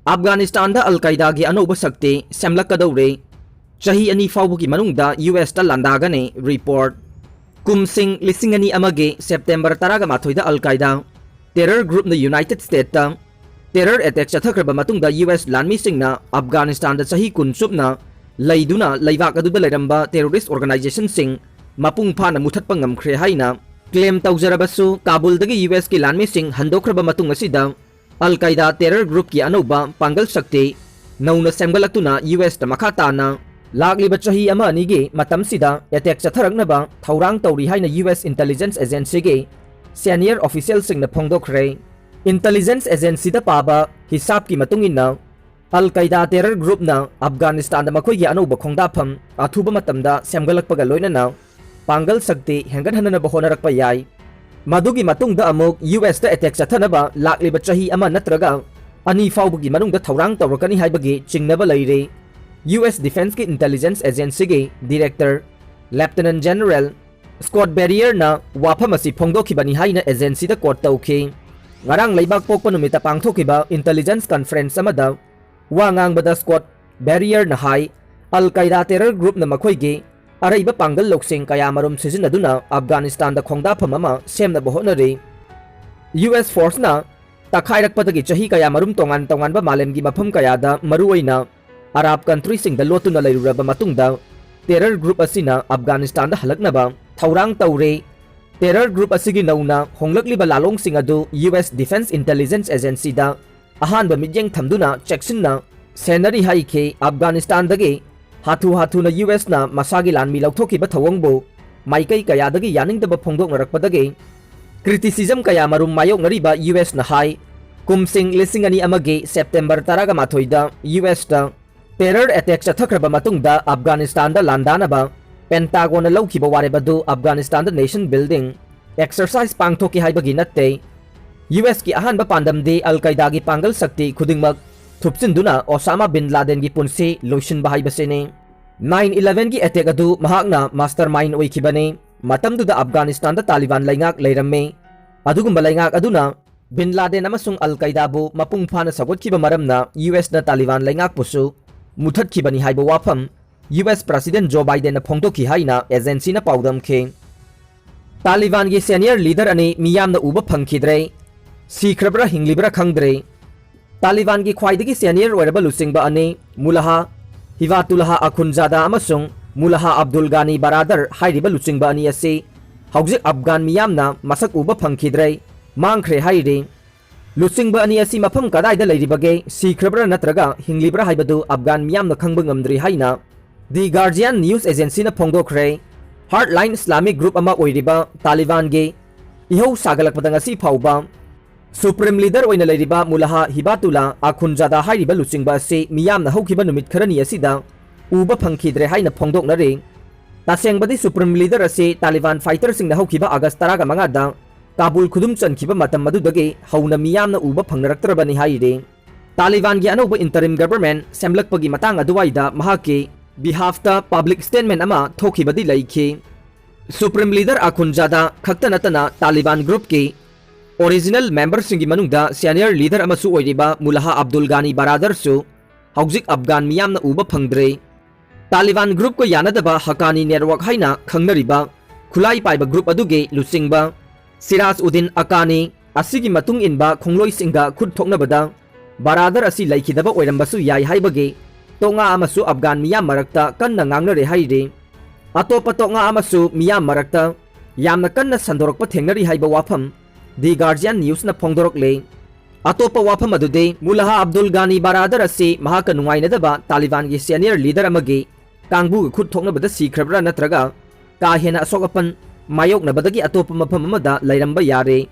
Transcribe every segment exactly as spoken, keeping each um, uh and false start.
ꯑꯐꯒꯥꯅꯤꯁꯇꯥꯟꯗ ꯑꯜ ꯀꯥꯏꯗꯥꯒꯤ ꯑꯅꯧꯕ ꯁꯛꯇꯤ ꯁꯦꯝꯂꯛꯀꯗꯧꯔꯦ꯫ ꯆꯍꯤ ꯑꯅꯤ ꯐꯥꯎꯕꯒꯤ ꯃꯅꯨꯡꯗ ꯌꯨ ꯑꯦꯁꯇ ꯂꯥꯟꯗꯥꯒꯅꯤ꯫ ꯔꯤꯄꯣꯔꯠ꯫ ꯀꯨꯝꯁꯤꯡ ꯂꯤꯁꯤꯡ ꯑꯅꯤ ꯑꯃꯒꯤ ꯁꯦꯞꯇꯦꯝꯕꯔ ꯇꯔꯥꯒ ꯃꯥꯊꯣꯏꯗ ꯑꯜ ꯀꯥꯏꯗꯥ ꯇꯦꯔꯔ ꯒ꯭ꯔꯨꯞꯅ ꯌꯨꯅꯥꯏꯇꯦꯗ ꯁ꯭ꯇꯦꯠꯇ ꯇꯦꯔꯔ ꯑꯦꯇꯦꯛ ꯆꯠꯊꯈ꯭ꯔꯕ ꯃꯇꯨꯡꯗ ꯌꯨ ꯑꯦꯁ ꯂꯥꯟꯃꯤꯁꯤꯡꯅ ꯑꯐꯒꯥꯅꯤꯁꯇꯥꯟꯗ ꯆꯍꯤ ꯀꯨꯟ ꯆꯨꯞꯅ ꯂꯩꯗꯨꯅ ꯂꯩꯕꯥꯛ ꯑꯗꯨꯗ ꯂꯩꯔꯝꯕ ꯇꯦꯔꯣꯔꯤꯁ ꯑꯣꯔꯒꯅꯥꯏꯖꯦꯁꯟꯁꯤꯡ ꯃꯄꯨꯡ ꯐꯥꯅ ꯃꯨꯊꯠꯄ ꯉꯝꯈ꯭ꯔꯦ ꯍꯥꯏꯅ ꯀ꯭ꯂꯦꯝ ꯇꯧꯖꯔꯕꯁꯨ, ꯀꯥꯕꯨꯜꯗꯒꯤ ꯌꯨ ꯑꯦꯁꯀꯤ ꯂꯥꯟꯃꯤꯁꯤꯡ ꯍꯟꯗꯣꯛꯈ꯭ꯔꯕ ꯃꯇꯨꯡ ꯑꯁꯤꯗ ꯑꯜ ꯀꯥꯏꯗꯥ ꯇꯦꯔꯔ ꯒ꯭ꯔꯨꯞꯀꯤ ꯑꯅꯧꯕ ꯄꯥꯡꯒꯜ ꯁꯛꯇꯤ ꯅꯧꯅ ꯁꯦꯝꯒꯠꯂꯛꯇꯨꯅ ꯌꯨ ꯑꯦꯁꯇ ꯃꯈꯥ ꯇꯥꯅ ꯂꯥꯛꯂꯤꯕ ꯆꯍꯤ ꯑꯃ ꯑꯅꯤꯒꯤ ꯃꯇꯝꯁꯤꯗ ꯑꯦꯇꯦꯛ ꯆꯠꯊꯔꯛꯅꯕ ꯊꯧꯔꯥꯡ ꯇꯧꯔꯤ ꯍꯥꯏꯅ ꯌꯨ ꯑꯦꯁ ꯏꯟꯇꯦꯂꯤꯖꯦꯟꯁ ꯑꯦꯖꯦꯟꯁꯤꯒꯤ ꯁꯦꯅꯤꯌꯔ ꯑꯣꯐꯤꯁꯤꯌꯦꯜꯁꯤꯡꯅ ꯐꯣꯡꯗꯣꯛꯈ꯭ꯔꯦ꯫ ꯏꯟꯇꯦꯂꯤꯖꯦꯟꯁ ꯑꯦꯖꯦꯟꯁꯤꯗ ꯄꯥꯕ ꯍꯤꯁꯥꯞꯀꯤ ꯃꯇꯨꯡ ꯏꯟꯅ, ꯑꯜ ꯀꯥꯏꯗꯥ ꯇꯦꯔꯔ ꯒ꯭ꯔꯨꯞꯅ ꯑꯐꯒꯥꯅꯤꯁꯇꯥꯟꯗ ꯃꯈꯣꯏꯒꯤ ꯑꯅꯧꯕ ꯈꯣꯡꯗꯥꯐꯝ ꯑꯊꯨꯕ ꯃꯇꯝꯗ ꯁꯦꯝꯒꯠꯂꯛꯄꯒ ꯂꯣꯏꯅꯅ ꯄꯥꯡꯒꯜ ꯁꯛꯇꯤ ꯍꯦꯟꯒꯠꯍꯟꯅꯅꯕ ꯍꯣꯠꯅꯔꯛꯄ ꯌꯥꯏ꯫ ꯃꯗꯨꯒꯤ ꯃꯇꯨꯡꯗ ꯑꯃꯨꯛ ꯌꯨ ꯑꯦꯁꯇ ꯑꯦꯇꯦꯛ ꯆꯠꯊꯅꯕ ꯂꯥꯛꯂꯤꯕ ꯆꯍꯤ ꯑꯃ ꯅꯠꯇ꯭ꯔꯒ ꯑꯅꯤ ꯐꯥꯎꯕꯒꯤ ꯃꯅꯨꯡꯗ ꯊꯧꯔꯥꯡ ꯇꯧꯔꯛꯀꯅꯤ ꯍꯥꯏꯕꯒꯤ ꯆꯤꯡꯅꯕ ꯂꯩꯔꯤ꯫ ꯌꯨ ꯑꯦꯁ ꯗꯤꯐꯦꯟꯁꯀꯤ ꯏꯟꯇꯦꯂꯤꯖꯦꯟꯁ ꯑꯦꯖꯦꯟꯁꯤꯒꯤ ꯗꯤꯔꯦꯛꯇꯔ ꯂꯦꯐꯇꯤꯅꯦꯟꯠ ꯖꯦꯅꯔꯦꯜ ꯁ꯭ꯀꯣꯠ ꯕꯦꯔꯤꯌꯔꯅ ꯋꯥꯐꯝ ꯑꯁꯤ ꯐꯣꯡꯗꯣꯛꯈꯤꯕꯅꯤ ꯍꯥꯏꯅ ꯑꯦꯖꯦꯟꯁꯤꯗ ꯀꯣꯠ ꯇꯧꯈꯤ꯫ ꯉꯔꯥꯡ ꯂꯩꯕꯥꯛ ꯄꯣꯛꯄ ꯅꯨꯃꯤꯠꯇ ꯄꯥꯡꯊꯣꯛꯈꯤꯕ ꯏꯟꯇꯦꯂꯤꯖꯦꯟꯁ ꯀꯟꯐꯔꯦꯟꯁ ꯑꯃꯗ ꯋꯥ ꯉꯥꯡꯕꯗ ꯁ꯭ꯀꯣꯠ ꯕꯦꯔꯤꯌꯔꯅ ꯍꯥꯏ, ꯑꯜ ꯀꯥꯏꯗꯥ ꯇꯦꯔꯔ ꯒ꯭ꯔꯨꯞꯅ ꯃꯈꯣꯏꯒꯤ ꯑꯔꯩꯕ ꯄꯥꯡꯒꯜ ꯂꯧꯁꯤꯡ ꯀꯌꯥꯃꯔꯨꯝ ꯁꯤꯖꯤꯟꯅꯗꯨꯅ ꯑꯐꯒꯥꯅꯤꯁꯇꯥꯟꯗ ꯈꯣꯡꯗꯥꯐꯝ ꯑꯃ ꯁꯦꯝꯅꯕ ꯍꯣꯠꯅꯔꯤ꯫ ꯌꯨ ꯑꯦꯁ ꯐꯣꯔꯁꯅ ꯇꯛꯈꯥꯏꯔꯛꯄꯗꯒꯤ ꯆꯍꯤ ꯀꯌꯥꯃꯔꯨꯝ ꯇꯣꯉꯥꯟ ꯇꯣꯉꯥꯟꯕ ꯃꯥꯂꯦꯝꯒꯤ ꯃꯐꯝ ꯀꯌꯥꯗ, ꯃꯔꯨꯑꯣꯏꯅ ꯑꯔꯥꯕ ꯀꯟꯇ꯭ꯔꯤꯁꯤꯡꯗ ꯂꯣꯠꯇꯨꯅ ꯂꯩꯔꯨꯔꯕ ꯃꯇꯨꯡꯗ, ꯇꯦꯔꯔ ꯒ꯭ꯔꯨꯞ ꯑꯁꯤꯅ ꯑꯐꯒꯥꯅꯤꯁꯇꯥꯟꯗ ꯍꯜꯂꯛꯅꯕ ꯊꯧꯔꯥꯡ ꯇꯧꯔꯦ꯫ ꯇꯦꯔꯔ ꯒ꯭ꯔꯨꯞ ꯑꯁꯤꯒꯤ ꯅꯧꯅ ꯍꯣꯡꯂꯛꯂꯤꯕ ꯂꯥꯂꯣꯡꯁꯤꯡ ꯑꯗꯨ ꯌꯨ ꯑꯦꯁ ꯗꯤꯐꯦꯟꯁ ꯏꯟꯇꯦꯂꯤꯖꯦꯟꯁ ꯑꯦꯖꯦꯟꯁꯤꯗ ꯑꯍꯥꯟꯕ ꯃꯤꯠꯌꯦꯡ ꯊꯝꯗꯨꯅ ꯆꯦꯛꯁꯤꯟꯅ ꯁꯦꯟꯅꯔꯤ ꯍꯥꯏꯈꯤ꯫ ꯑꯐꯒꯥꯅꯤꯁꯇꯥꯟꯗꯒꯤ ꯍꯥꯊꯨ ꯍꯥꯊꯨꯅ ꯌꯨ ꯑꯦꯁꯅ ꯃꯁꯥꯒꯤ ꯂꯥꯟꯃꯤ ꯂꯧꯊꯣꯛꯈꯤꯕ ꯊꯧꯑꯣꯡꯕꯨ ꯃꯥꯏꯀꯩ ꯀꯌꯥꯗꯒꯤ ꯌꯥꯅꯤꯡꯗꯕ ꯐꯣꯡꯗꯣꯛꯅꯔꯛꯄꯗꯒꯤ, ꯀ꯭ꯔꯤꯇꯤꯁꯤꯖꯝ ꯀꯌꯥꯃꯔꯨꯝ ꯃꯥꯌꯣꯛꯅꯔꯤꯕ ꯌꯨ ꯑꯦꯁꯅ ꯍꯥꯏ, ꯀꯨꯝꯁꯤꯡ ꯂꯤꯁꯤꯡ ꯑꯅꯤ ꯑꯃꯒꯤ ꯁꯦꯞꯇꯦꯝꯕꯔ ꯇꯔꯥꯒ ꯃꯥꯊꯣꯏꯗ ꯌꯨ ꯑꯦꯁꯇ ꯇꯦꯔꯔ ꯑꯦꯇꯦꯛ ꯆꯠꯊꯈ꯭ꯔꯕ ꯃꯇꯨꯡꯗ ꯑꯐꯒꯥꯅꯤꯁꯇꯥꯟꯗ ꯂꯥꯟꯗꯥꯅꯕ ꯄꯦꯟꯇꯥꯒꯣꯟꯅ ꯂꯧꯈꯤꯕ ꯋꯥꯔꯦꯞ ꯑꯗꯨ ꯑꯐꯒꯥꯅꯤꯁꯇꯥꯟꯗ ꯅꯦꯁꯟ ꯕꯤꯜꯗꯤꯡ ꯑꯦꯛꯁꯔꯁꯥꯏꯖ ꯄꯥꯡꯊꯣꯛꯀꯦ ꯍꯥꯏꯕꯒꯤ ꯅꯠꯇꯦ꯫ ꯌꯨ ꯑꯦꯁꯀꯤ ꯑꯍꯥꯟꯕ ꯄꯥꯟꯗꯝꯗꯤ ꯑꯜ ꯀꯥꯏꯗꯥꯒꯤ ꯄꯥꯡꯒꯜ ꯁꯛꯇꯤ ꯈꯨꯗꯤꯡꯃꯛ ꯊꯨꯞꯆꯤꯟꯗꯨꯅ ꯑꯣꯁꯥꯃꯥ ꯕꯤꯟ ꯂꯥꯗꯦꯟꯒꯤ ꯄꯨꯟꯁꯤ ꯂꯣꯏꯁꯤꯟꯕ ꯍꯥꯏꯕꯁꯤꯅꯤ꯫ ꯅꯥꯏꯟ ꯏꯂꯦꯚꯦꯟꯒꯤ ꯑꯦꯇꯦꯛ ꯑꯗꯨ ꯃꯍꯥꯛꯅ ꯃꯥꯁꯇꯔ ꯃꯥꯏꯟ ꯑꯣꯏꯈꯤꯕꯅꯤ꯫ ꯃꯇꯝꯗꯨꯗ ꯑꯐꯒꯥꯅꯤꯁꯇꯥꯟꯗ ꯇꯥꯂꯤꯕꯥꯟ ꯂꯩꯉꯥꯛ ꯂꯩꯔꯝꯃꯤ꯫ ꯑꯗꯨꯒꯨꯝꯕ ꯂꯩꯉꯥꯛ ꯑꯗꯨꯅ ꯕꯤꯟ ꯂꯥꯗꯦꯟ ꯑꯃꯁꯨꯡ ꯑꯜ ꯀꯩꯗꯥꯕꯨ ꯃꯄꯨꯡ ꯐꯥꯅ ꯁꯧꯒꯠꯈꯤꯕ ꯃꯔꯝꯅ ꯌꯨ ꯑꯦꯁꯅ ꯇꯥꯂꯤꯕꯥꯟ ꯂꯩꯉꯥꯛꯄꯨꯁꯨ ꯃꯨꯊꯠꯈꯤꯕꯅꯤ ꯍꯥꯏꯕ ꯋꯥꯐꯝ ꯌꯨ ꯑꯦꯁ ꯄ꯭ꯔꯁꯤꯗꯦꯟ ꯖꯣ ꯕꯥꯏꯗꯦꯟꯅ ꯐꯣꯡꯗꯣꯛꯈꯤ ꯍꯥꯏꯅ ꯑꯦꯖꯦꯟꯁꯤꯅ ꯄꯥꯎꯗꯝꯈꯤ꯫ ꯇꯥꯂꯤꯕꯥꯟꯒꯤ ꯁꯦꯅꯤꯌꯔ ꯂꯤꯗꯔ ꯑꯅꯤ ꯃꯤꯌꯥꯝꯅ ꯎꯕ ꯐꯪꯈꯤꯗ꯭ꯔꯦ꯫ ꯁꯤꯈ꯭ꯔꯕ꯭ꯔꯥ ꯍꯤꯡꯂꯤꯕ꯭ꯔꯥ ꯈꯪꯗ꯭ꯔꯦ꯫ ꯇꯥꯂꯤꯕꯥꯟꯒꯤ ꯈ꯭ꯋꯥꯏꯗꯒꯤ ꯁꯦꯅꯤꯌꯔ ꯑꯣꯏꯔꯕ ꯂꯨꯆꯤꯡꯕ ꯑꯅꯤ, ꯃꯨꯂꯥꯍꯥ ꯍꯤꯕꯥꯇꯨꯜꯂꯥꯍ ꯑꯈꯨꯟꯖꯥꯗꯥ ꯑꯃꯁꯨꯡ ꯃꯨꯂꯥꯍꯥ ꯑꯕꯗꯨꯜ ꯒꯥꯅꯤ ꯕꯔꯥꯗꯔ ꯍꯥꯏꯔꯤꯕ ꯂꯨꯆꯤꯡꯕ ꯑꯅꯤ ꯑꯁꯤ ꯍꯧꯖꯤꯛ ꯑꯐꯒꯥꯟ ꯃꯤꯌꯥꯝꯅ ꯃꯁꯛ ꯎꯕ ꯐꯪꯈꯤꯗ꯭ꯔꯦ, ꯃꯥꯡꯈ꯭ꯔꯦ ꯍꯥꯏꯔꯤ꯫ ꯂꯨꯆꯤꯡꯕ ꯑꯅꯤ ꯑꯁꯤ ꯃꯐꯝ ꯀꯗꯥꯏꯗ ꯂꯩꯔꯤꯕꯒꯦ, ꯁꯤꯈ꯭ꯔꯕ꯭ꯔꯥ ꯅꯠꯇ꯭ꯔꯒ ꯍꯤꯡꯂꯤꯕ꯭ꯔꯥ ꯍꯥꯏꯕꯗꯨ ꯑꯐꯒꯥꯟ ꯃꯤꯌꯥꯝꯅ ꯈꯪꯕ ꯉꯝꯗ꯭ꯔꯤ ꯍꯥꯏꯅ ꯗꯤ ꯒꯥꯔꯖꯤꯌꯥꯟ ꯅ꯭ꯌꯨꯁ ꯑꯦꯖꯦꯟꯁꯤꯅ ꯐꯣꯡꯗꯣꯛꯈ꯭ꯔꯦ꯫ ꯍꯥꯔꯠꯂꯥꯏꯟ ꯏꯁꯂꯥꯃꯤꯛ ꯒ꯭ꯔꯨꯞ ꯑꯃ ꯑꯣꯏꯔꯤꯕ ꯇꯥꯂꯤꯕꯥꯟꯒꯤ ꯏꯍꯧ ꯁꯥꯒꯠꯂꯛꯄꯗ ꯉꯁꯤ ꯐꯥꯎꯕ ꯁꯨꯄ꯭ꯔꯤꯝ ꯂꯤꯗꯔ ꯑꯣꯏꯅ ꯂꯩꯔꯤꯕ ꯃꯨꯂꯥꯍꯥ ꯍꯤꯕꯥꯇꯨꯜꯂꯥ ꯑꯈꯨꯟꯖꯥꯗꯥ ꯍꯥꯏꯔꯤꯕ ꯂꯨꯆꯤꯡꯕ ꯑꯁꯤ ꯃꯤꯌꯥꯝꯅ ꯍꯧꯈꯤꯕ ꯅꯨꯃꯤꯠ ꯈꯔꯅꯤ ꯑꯁꯤꯗ ꯎꯕ ꯐꯪꯈꯤꯗ꯭ꯔꯦ ꯍꯥꯏꯅ ꯐꯣꯡꯗꯣꯛꯅꯔꯤ꯫ ꯇꯁꯦꯡꯕꯗꯤ ꯁꯨꯄ꯭ꯔꯤꯝ ꯂꯤꯗꯔ ꯑꯁꯤ ꯇꯥꯂꯤꯕꯥꯟ ꯐꯥꯏꯇꯔꯁꯤꯡꯅ ꯍꯧꯈꯤꯕ ꯑꯥꯒꯁ ꯇꯔꯥꯃꯉꯥꯗ ꯀꯥꯕꯨꯜ ꯈꯨꯗꯨꯝ ꯆꯟꯈꯤꯕ ꯃꯇꯝ ꯑꯗꯨꯗꯒꯤ ꯍꯧꯅ ꯃꯤꯌꯥꯝꯅ ꯎꯕ ꯐꯪꯅꯔꯛꯇ꯭ꯔꯕꯅꯤ ꯍꯥꯏꯔꯤ꯫ ꯇꯥꯂꯤꯕꯥꯟꯒꯤ ꯑꯅꯧꯕ ꯏꯟꯇꯔꯤꯝ ꯒꯕꯔꯃꯦꯟ ꯁꯦꯝꯂꯛꯄꯒꯤ ꯃꯇꯥꯡ ꯑꯗꯨꯋꯥꯏꯗ ꯃꯍꯥꯛꯀꯤ ꯕꯤꯍꯥꯐꯇ ꯄꯕ꯭ꯂꯤꯛ ꯁ꯭ꯇꯦꯠꯃꯦꯟ ꯑꯃ ꯊꯣꯛꯈꯤꯕꯗꯤ ꯂꯩꯈꯤ꯫ ꯁꯨꯄ꯭ꯔꯤꯝ ꯂꯤꯗꯔ ꯑꯈꯨꯟꯖꯥꯗꯥ ꯈꯛꯇ ꯅꯠꯇꯅ ꯇꯥꯂꯤꯕꯥꯟ ꯒ꯭ꯔꯨꯞꯀꯤ ꯑꯣꯔꯤꯖꯤꯅꯦꯜ ꯃꯦꯝꯕꯔꯁꯤꯡꯒꯤ ꯃꯅꯨꯡꯗ ꯁꯦꯅꯤꯌꯔ ꯂꯤꯗꯔ ꯑꯃꯁꯨ ꯑꯣꯏꯔꯤꯕ ꯃꯨꯂꯥꯍꯥ ꯑꯕꯗꯨꯜ ꯒꯥꯅꯤ ꯕꯔꯥꯗꯔꯁꯨ ꯍꯧꯖꯤꯛ ꯑꯐꯒꯥꯟ ꯃꯤꯌꯥꯝꯅ ꯎꯕ ꯐꯪꯗ꯭ꯔꯦ꯫ ꯇꯥꯂꯤꯕꯥꯟ ꯒ꯭ꯔꯨꯞꯀ ꯌꯥꯅꯗꯕ ꯍꯀꯥꯅꯤ ꯅꯦꯠꯋꯥꯔꯛ ꯍꯥꯏꯅ ꯈꯪꯅꯔꯤꯕ ꯈꯨꯠꯂꯥꯏ ꯄꯥꯏꯕ ꯒ꯭ꯔꯨꯞ ꯑꯗꯨꯒꯤ ꯂꯨꯆꯤꯡꯕ ꯁꯤꯔꯥꯖ ꯎꯗꯤꯟ ꯑꯀꯥꯅꯤ ꯑꯁꯤꯒꯤ ꯃꯇꯨꯡ ꯏꯟꯕ ꯈꯣꯡꯂꯣꯏꯁꯤꯡꯒ ꯈꯨꯠ ꯊꯣꯛꯅꯕꯗ ꯕꯔꯥꯗꯔ ꯑꯁꯤ ꯂꯩꯈꯤꯗꯕ ꯑꯣꯏꯔꯝꯕꯁꯨ ꯌꯥꯏ ꯍꯥꯏꯕꯒꯤ ꯇꯣꯉꯥ ꯑꯃꯁꯨ ꯑꯐꯒꯥꯟ ꯃꯤꯌꯥꯝ ꯃꯔꯛꯇ ꯀꯟꯅ ꯉꯥꯡꯅꯔꯦ ꯍꯥꯏꯔꯤ꯫ ꯑꯇꯣꯞꯄ ꯇꯣꯉꯥ ꯑꯃꯁꯨ ꯃꯤꯌꯥꯝ ꯃꯔꯛꯇ ꯌꯥꯝꯅ ꯀꯟꯅ ꯁꯟꯗꯣꯔꯛꯄ ꯊꯦꯡꯅꯔꯤ ꯍꯥꯏꯕ ꯋꯥꯐꯝ ꯗꯤ ꯒꯥꯔꯖꯤꯌꯥꯟ ꯅ꯭ꯌꯨꯁꯅ ꯐꯣꯡꯗꯣꯔꯛꯂꯤ꯫ ꯑꯇꯣꯞꯄ ꯋꯥꯐꯝ ꯑꯗꯨꯗꯤ ꯃꯨꯂꯥꯍꯥ ꯑꯕꯗꯨꯜ ꯒꯥꯅꯤ ꯕꯔꯥꯗꯔ ꯑꯁꯤ ꯃꯍꯥꯛꯀ ꯅꯨꯡꯉꯥꯏꯅꯗꯕ ꯇꯥꯂꯤꯕꯥꯟꯒꯤ ꯁꯦꯅꯤꯌꯔ ꯂꯤꯗꯔ ꯑꯃꯒꯤ ꯀꯥꯡꯕꯨꯒ ꯈꯨꯠ ꯊꯣꯛꯅꯕꯗ ꯁꯤꯈ꯭ꯔꯕ꯭ꯔꯥ ꯅꯠꯇ꯭ꯔꯒ ꯀꯥ ꯍꯦꯟꯅ ꯑꯁꯣꯛ ꯑꯄꯟ ꯃꯥꯌꯣꯛꯅꯕꯗꯒꯤ ꯑꯇꯣꯞꯄ ꯃꯐꯝ ꯑꯃꯗ ꯂꯩꯔꯝꯕ ꯌꯥꯔꯦ꯫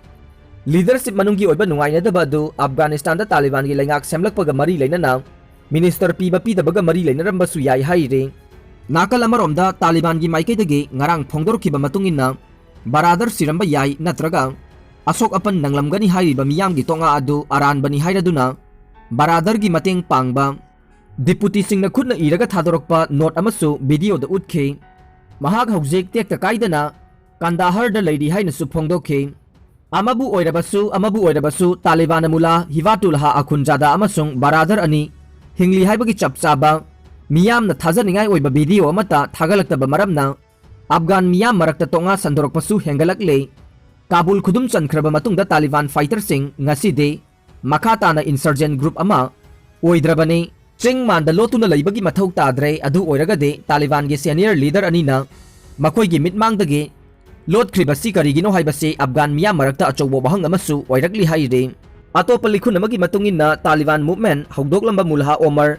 ꯂꯤꯗꯔꯁꯤꯞ ꯃꯅꯨꯡꯒꯤ ꯑꯣꯏꯕ ꯅꯨꯡꯉꯥꯏꯅꯗꯕ ꯑꯗꯨ ꯑꯐꯒꯥꯅꯤꯁꯇꯥꯟꯗ ꯇꯥꯂꯤꯕꯥꯟꯒꯤ ꯂꯩꯉꯥꯛ ꯁꯦꯝꯂꯛꯄꯒ ꯃꯔꯤ ꯂꯩꯅꯅ ꯃꯤꯅꯤꯁꯇꯔ ꯄꯤꯕ ꯄꯤꯗꯕꯒ ꯃꯔꯤ ꯂꯩꯅꯔꯝꯕꯁꯨ ꯌꯥꯏ ꯍꯥꯏꯔꯤ꯫ ꯅꯥꯀꯜ ꯑꯃꯔꯣꯝꯗ ꯇꯥꯂꯤꯕꯥꯟꯒꯤ ꯃꯥꯏꯀꯩꯗꯒꯤ ꯉꯔꯥꯡ ꯐꯣꯡꯗꯣꯔꯛꯈꯤꯕ ꯃꯇꯨꯡ ꯏꯟꯅ ꯕꯔꯥꯗꯔ ꯁꯤꯔꯝꯕ ꯌꯥꯏ ꯅꯠꯇ꯭ꯔꯒ ꯑꯁꯣꯛ ꯑꯄꯟ ꯅꯪꯂꯝꯒꯅꯤ ꯍꯥꯏꯔꯤꯕ ꯃꯤꯌꯥꯝꯒꯤ ꯇꯣꯉꯥ ꯑꯗꯨ ꯑꯔꯥꯟꯕꯅꯤ ꯍꯥꯏꯔꯗꯨꯅ ꯕꯔꯥꯗꯔꯒꯤ ꯃꯇꯦꯡ ꯄꯥꯡꯕ ꯗꯤꯄꯨꯇꯤꯁꯤꯡꯅ ꯈꯨꯠꯅ ꯏꯔꯒ ꯊꯥꯗꯣꯔꯛꯄ ꯅꯣꯠ ꯑꯃꯁꯨ ꯚꯤꯗꯤꯑꯣꯗ ꯎꯠꯈꯤ꯫ ꯃꯍꯥꯛ ꯍꯧꯖꯤꯛ ꯇꯦꯛꯇ ꯀꯥꯏꯗꯅ ꯀꯟꯗꯥꯍꯔꯗ ꯂꯩꯔꯤ ꯍꯥꯏꯅꯁꯨ ꯐꯣꯡꯗꯣꯛꯈꯤ꯫ ꯑꯃꯕꯨ ꯑꯣꯏꯔꯕꯁꯨ, ꯑꯃꯕꯨ ꯑꯣꯏꯔꯕꯁꯨ, ꯇꯥꯂꯤꯕꯥꯟꯅ ꯃꯨꯂꯥ ꯍꯤꯕꯥꯇꯨꯜꯍꯥ ꯑꯈꯨꯟꯖꯥꯗꯥ ꯑꯃꯁꯨꯡ ꯕꯔꯥꯗꯔ ꯑꯅꯤ ꯍꯤꯡꯂꯤ ꯍꯥꯏꯕꯒꯤ ꯆꯞ ꯆꯥꯕ, ꯃꯤꯌꯥꯝꯅ ꯊꯥꯖꯅꯤꯡꯉꯥꯏ ꯑꯣꯏꯕ ꯚꯤꯗꯤꯑꯣ ꯑꯃꯠꯇ ꯊꯥꯒꯠꯂꯛꯇꯕ ꯃꯔꯝꯅ ꯑꯐꯒꯥꯟ ꯃꯤꯌꯥꯝ ꯃꯔꯛꯇ ꯇꯣꯉꯥ ꯁꯟꯗꯣꯔꯛꯄꯁꯨ ꯍꯦꯟꯒꯠꯂꯛꯂꯦ꯫ ꯀꯥꯕꯨꯜ ꯈꯨꯗꯨꯝ ꯆꯟꯈ꯭ꯔꯕ ꯃꯇꯨꯡꯗ ꯇꯥꯂꯤꯕꯥꯟ ꯐꯥꯏꯇꯔꯁꯤꯡ ꯉꯁꯤꯗꯤ ꯃꯈꯥ ꯇꯥꯅ insurgent group ꯑꯃ ꯑꯣꯏꯗ꯭ꯔꯕꯅꯤ꯫ ꯆꯤꯡ ꯃꯥꯟꯗ ꯂꯣꯠꯇꯨꯅ ꯂꯩꯕꯒꯤ ꯃꯊꯧ ꯇꯥꯗ꯭ꯔꯦ꯫ ꯑꯗꯨ ꯑꯣꯏꯔꯒꯗꯤ ꯇꯥꯂꯤꯕꯥꯟꯒꯤ senior leader ꯑꯅꯤꯅ ꯃꯈꯣꯏꯒꯤ ꯃꯤꯠꯃꯥꯡꯗꯒꯤ ꯂꯣꯠꯈ꯭ꯔꯤꯕꯁꯤ ꯀꯔꯤꯒꯤꯅꯣ ꯍꯥꯏꯕꯁꯤ ꯑꯐꯒꯥꯟ ꯃꯤꯌꯥꯝ ꯃꯔꯛꯇ ꯑꯆꯧꯕ ꯋꯥꯍꯪ ꯑꯃꯁꯨ ꯑꯣꯏꯔꯛꯂꯤ ꯍꯥꯏꯔꯤ꯫ ꯑꯇꯣꯞꯄ ꯂꯤꯈꯨꯟ ꯑꯃꯒꯤ ꯃꯇꯨꯡ ꯏꯟꯅ ꯇꯥꯂꯤꯕꯥꯟ movement ꯍꯧꯗꯣꯛꯂꯝꯕ ꯃꯨꯜꯍꯥ ꯑꯣꯃꯔ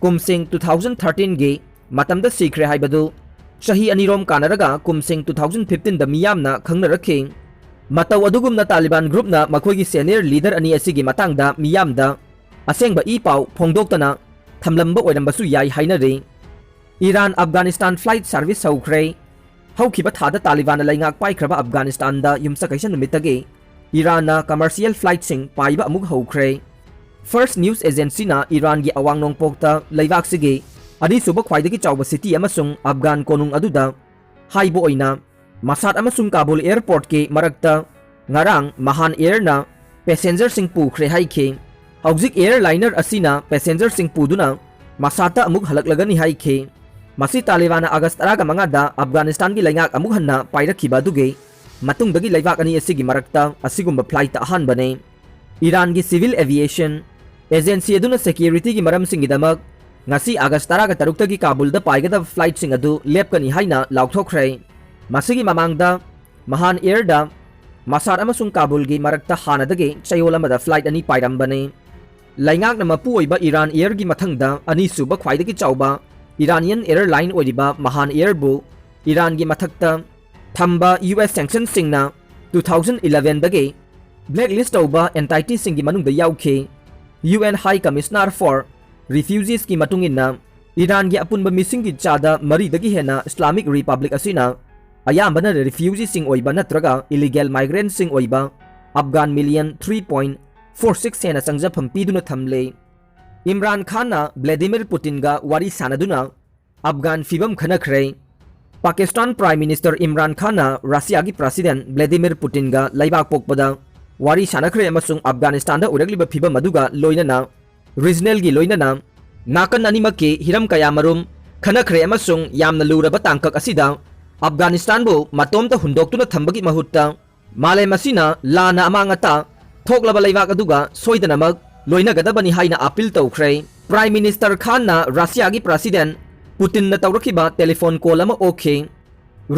ꯀꯨꯝꯁꯤꯡ two thousand thirteen ꯒꯤ ꯃꯇꯝꯗ ꯁꯤꯈ꯭ꯔꯦ ꯍꯥꯏꯕꯗꯨ ꯆꯍꯤ ꯑꯅꯤꯔꯣꯝ ꯀꯥꯟꯅꯔꯒ ꯀꯨꯝꯁꯤꯡ two thousand fifteen ꯗ ꯃꯤꯌꯥꯝꯅ ꯈꯪꯅꯔꯛꯈꯤ꯫ ꯃꯇꯧ ꯑꯗꯨꯒꯨꯝꯅ ꯇꯥꯂꯤꯕꯥꯟ groupꯅ ꯃꯈꯣꯏꯒꯤ senior leader ꯑꯅꯤ ꯑꯁꯤꯒꯤ ꯃꯇꯥꯡꯗ ꯃꯤꯌꯥꯝꯗ ꯑꯁꯦꯡꯕ ꯏ ꯄꯥꯎ ꯐꯣꯡꯗꯣꯛꯇꯅ ꯊꯝꯂꯝꯕ ꯑꯣꯏꯔꯝꯕꯁꯨ ꯌꯥꯏ ꯍꯥꯏꯅꯔꯤ꯫ ꯏꯔꯥꯟ ꯑꯐꯒꯥꯅꯤꯁꯇꯥꯟ flight service ꯍꯧꯈ꯭ꯔꯦ꯫ ꯍꯧꯈꯤꯕ ꯊꯥꯗ ꯇꯥꯂꯤꯕꯥꯟꯅ ꯂꯩꯉꯥꯛ ꯄꯥꯏꯈ꯭ꯔꯕ ꯑꯐꯒꯥꯅꯤꯁꯇꯥꯟꯗ ꯌꯨꯝꯁꯀꯩꯁ ꯅꯨꯃꯤꯠꯇꯒꯤ ꯏꯔꯥꯟꯅ commercial flightꯁꯤꯡ ꯄꯥꯏꯕ ꯑꯃꯨꯛ ꯍꯧꯈ꯭ꯔꯦ꯫ Fars news agencyꯅ ꯏꯔꯥꯟꯒꯤ ꯑꯋꯥꯡ ꯅꯣꯡꯄꯣꯛꯇ ꯂꯩꯕꯥꯛꯁꯤꯒꯤ ꯑꯅꯤꯁꯨꯕ ꯈ꯭ꯋꯥꯏꯗꯒꯤ ꯆꯥꯎꯕ city ꯑꯃꯁꯨꯡ ꯑꯐꯒꯥꯟ ꯀꯣꯅꯨꯡ ꯑꯗꯨꯗ ꯍꯥꯏꯕ ꯑꯣꯏꯅ ꯃꯁꯥꯠ ꯑꯃꯁꯨꯡ ꯀꯥꯕꯨꯜ airportꯀꯤ ꯃꯔꯛꯇ ꯉꯔꯥꯡ ꯃꯍꯥꯟ airꯅ passengerꯁꯤꯡ ꯄꯨꯈ꯭ꯔꯦ ꯍꯥꯏꯈꯤ꯫ ꯍꯧꯖꯤꯛ airliner ꯑꯁꯤꯅ passengerꯁꯤꯡ ꯄꯨꯗꯨꯅ ꯃꯁꯥꯠꯇ ꯑꯃꯨꯛ ꯍꯜꯂꯛꯂꯒꯅꯤ ꯍꯥꯏꯈꯤ꯫ ꯃꯁꯤ ꯇꯥꯂꯤꯕꯥꯟꯅ ꯑꯥꯒꯁ ꯇꯔꯥꯃꯉꯥꯗ ꯑꯐꯒꯥꯅꯤꯁꯇꯥꯟꯒꯤ ꯂꯩꯉꯥꯛ ꯑꯃꯨꯛ ꯍꯟꯅ ꯄꯥꯏꯔꯛꯈꯤꯕ ꯑꯗꯨꯒꯤ ꯃꯇꯨꯡꯗꯒꯤ ꯂꯩꯕꯥꯛ ꯑꯅꯤ ꯑꯁꯤꯒꯤ ꯃꯔꯛꯇ ꯑꯁꯤꯒꯨꯝꯕ flight ꯑꯍꯥꯟꯕꯅꯤ꯫ ꯏꯔꯥꯟꯒꯤ civil aviation agency ꯑꯗꯨꯅ securityꯒꯤ ꯃꯔꯝꯁꯤꯡꯒꯤꯗꯃꯛ ꯉꯁꯤ ꯑꯥꯒꯁ ꯇꯔꯥꯒ ꯇꯔꯨꯛꯇꯒꯤ ꯀꯥꯕꯨꯜꯗ ꯄꯥꯏꯒꯗꯕ flightꯁꯤꯡ ꯑꯗꯨ ꯂꯦꯞꯀꯅꯤ ꯍꯥꯏꯅ ꯂꯥꯎꯊꯣꯛꯈ꯭ꯔꯦ꯫ ꯃꯁꯤꯒꯤ ꯃꯃꯥꯡꯗ ꯃꯍꯥꯟ airꯗ ꯃꯁꯥꯠ ꯑꯃꯁꯨꯡ ꯀꯥꯕꯨꯜꯒꯤ ꯃꯔꯛꯇ ꯍꯥꯟꯅꯗꯒꯤ ꯆꯌꯣꯜ ꯑꯃꯗ flight ꯑꯅꯤ ꯄꯥꯏꯔꯝꯕꯅꯤ꯫ ꯂꯩꯉꯥꯛꯅ ꯃꯄꯨ ꯑꯣꯏꯕ ꯏꯔꯥꯟ airꯒꯤ ꯃꯊꯪꯗ ꯑꯅꯤꯁꯨꯕ ꯈ꯭ꯋꯥꯏꯗꯒꯤ ꯆꯥꯎꯕ Iranian airline ꯑꯣꯏꯔꯤꯕ ꯃꯍꯥꯟ airꯕꯨ ꯏꯔꯥꯟꯒꯤ ꯃꯊꯛꯇ ꯊꯝꯕ U S sanctionꯁꯤꯡꯅ two thousand elevenꯗꯒꯤ blacklist ꯇꯧꯕ entityꯁꯤꯡꯒꯤ ꯃꯅꯨꯡꯗ ꯌꯥꯎꯈꯤ꯫ UN High Commissioner for Refugeesꯀꯤ ꯃꯇꯨꯡ ꯏꯟꯅ, ꯏꯔꯥꯟꯒꯤ ꯑꯄꯨꯟꯕ ꯃꯤꯁꯤꯡꯒꯤ ꯆꯥꯗ ꯃꯔꯤꯗꯒꯤ ꯍꯦꯟꯅ Islamic Republic ꯑꯁꯤꯅ ꯑꯌꯥꯝꯕꯅ refugeeꯁꯤꯡ ꯑꯣꯏꯕ ꯅꯠꯇ꯭ꯔꯒ illegal migrantꯁꯤꯡ ꯑꯣꯏꯕ ꯑꯐꯒꯥꯟ million three point four six ꯍꯦꯟꯅ ꯆꯪꯖꯐꯝ ꯄꯤꯗꯨꯅ ꯊꯝꯂꯦ꯫ ꯏꯝꯔꯥꯟ ꯈꯥꯟꯅ ꯚ꯭ꯂꯥꯗꯤꯃꯤꯔ ꯄꯨꯇꯤꯟꯒ ꯋꯥꯔꯤ ꯁꯥꯟꯅꯗꯨꯅ ꯑꯐꯒꯥꯟ ꯐꯤꯕꯝ ꯈꯟꯅꯈ꯭ꯔꯦ꯫ ꯄꯥꯀꯤꯁꯇꯥꯟ Prime Minister ꯏꯝꯔꯥꯟ ꯈꯥꯟꯅ ꯔꯁꯤꯌꯥꯒꯤ President ꯕ꯭ꯂꯦꯗꯤꯃꯤꯔ ꯄꯨꯇꯤꯟꯒ ꯂꯩꯕꯥꯛ ꯄꯣꯛꯄꯗ ꯋꯥꯔꯤ ꯁꯥꯟꯅꯈ꯭ꯔꯦ ꯑꯃꯁꯨꯡ ꯑꯐꯒꯥꯅꯤꯁꯇꯥꯟꯗ ꯑꯣꯏꯔꯛꯂꯤꯕ ꯐꯤꯕꯝ ꯑꯗꯨꯒ ꯂꯣꯏꯅꯅ ꯔꯤꯖꯅꯦꯜꯒꯤ ꯂꯣꯏꯅꯅ ꯅꯥꯀꯟ ꯑꯅꯤꯃꯛꯀꯤ ꯍꯤꯔꯝ ꯀꯌꯥꯃꯔꯨꯝ ꯈꯟꯅꯈ꯭ꯔꯦ ꯑꯃꯁꯨꯡ ꯌꯥꯝꯅ ꯂꯨꯔꯕ ꯇꯥꯡꯀꯛ ꯑꯁꯤꯗ ꯑꯐꯒꯥꯅꯤꯁꯇꯥꯟꯕꯨ ꯃꯇꯣꯝꯇ ꯍꯨꯟꯗꯣꯛꯇꯨꯅ ꯊꯝꯕꯒꯤ ꯃꯍꯨꯠꯇ ꯃꯥꯂꯦꯝ ꯑꯁꯤꯅ ꯂꯥꯟꯅ ꯑꯃꯥꯡ ꯑꯇꯥ ꯊꯣꯛꯂꯕ ꯂꯩꯕꯥꯛ ꯑꯗꯨꯒ ꯁꯣꯏꯗꯅꯃꯛ ꯂꯣꯏꯅꯒꯗꯕꯅꯤ ꯍꯥꯏꯅ ꯑꯥꯄꯤꯜ ꯇꯧꯈ꯭ꯔꯦ꯫ Prime Minister ꯈꯥꯟꯅ ꯔꯁꯤꯌꯥꯒꯤ President ꯄꯨꯇꯤꯟꯅ ꯇꯧꯔꯛꯈꯤꯕ telephone call ꯑꯃ ꯑꯣꯛꯈꯤ꯫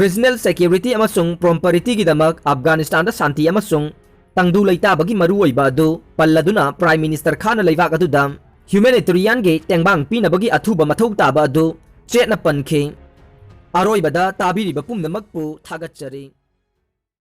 Regional security ꯑꯃꯁꯨꯡ prosperityꯒꯤꯗꯃꯛ ꯑꯐꯒꯥꯅꯤꯁꯇꯥꯟꯗ ꯁꯥꯟꯇꯤ ꯑꯃꯁꯨꯡ ꯇꯪꯗꯨ ꯂꯩꯇꯥꯕꯒꯤ ꯃꯔꯨꯑꯣꯏꯕ ꯑꯗꯨ ꯄꯜꯂꯗꯨꯅ Prime Minister ꯈꯥꯟꯅ ꯂꯩꯕꯥꯛ ꯑꯗꯨꯗ humanitarianꯒꯤ ꯇꯦꯡꯕꯥꯡ ꯄꯤꯅꯕꯒꯤ ꯑꯊꯨꯕ ꯃꯊꯧ ꯇꯥꯕ ꯑꯗꯨ ꯆꯦꯠꯅ ꯄꯟꯈꯤ꯫ ꯑꯔꯣꯏꯕꯗ ꯇꯥꯕꯤꯔꯤꯕ ꯄꯨꯝꯅꯃꯛꯄꯨ ꯊꯥꯒꯠꯆꯔꯤ꯫